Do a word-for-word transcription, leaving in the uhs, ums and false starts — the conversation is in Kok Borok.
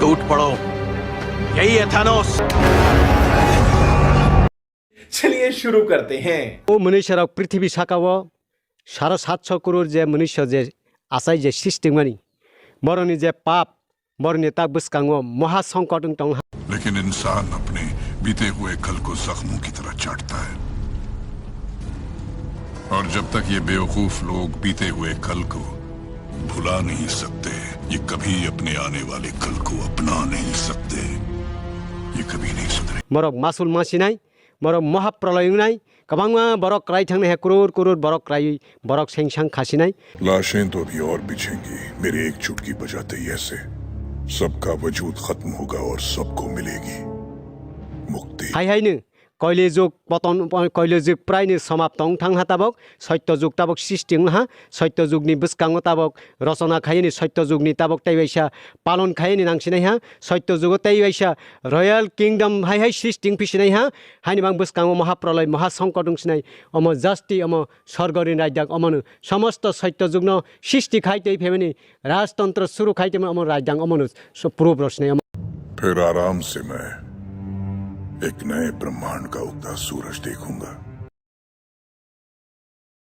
टूट पड़ो। यही है थानोस। चलिए शुरू करते हैं। O mwnwi sarok prithibi saka o saro satso kurur je mwnwisyo je achai je srishti wngmani, boroni je pap, boroni tak bwskango moha songkot wng tong ha. लेकिन इंसान अपने बीते हुए कल को जख्मों की तरह चाटता है। और जब तक ये बेवकूफ लोग बीते हुए कल को भुला नहीं सकते, ये कभी अपने आने वाले कल को अपना नहीं सकते, ये कभी नहीं सुधरे। Borok masul masinai, borok moha proloi wngnai, kwbangma borok kwlai thangnai hai, kurur kurur borok kwlaiwi borok sengsang khasinai. लाशें तो अभी और बिछेंगी, मेरे एक चुटकी बजाते ही ऐसे सबका वजूद खत्म होगा और सबको मिलेगी मुक्ति। Hai haino koilejug poton, koilejug praini somap tong thang ha tabok, soitto jug tabok srishti wng ha, soitto jugni bwskango tabok rochona khaiyani, soitto jugni tabok tei waisa palon khaiyani nangsinai ha, soitto jugo tei waisa royal kingdom hai hai srishti wng phisinai ha, haini bang bwskango moha proloi, moha songkot wng sinai, omo jasti, omo sorgori raidang, omono somosto soitto jugno srishti khai tei phaimani, rajtantro suru khai tei omo raidang, omono so-, proof rw sinai omo. फिर आराम से मैं एक नए ब्रह्मांड का उगता सूरज देखूंगा।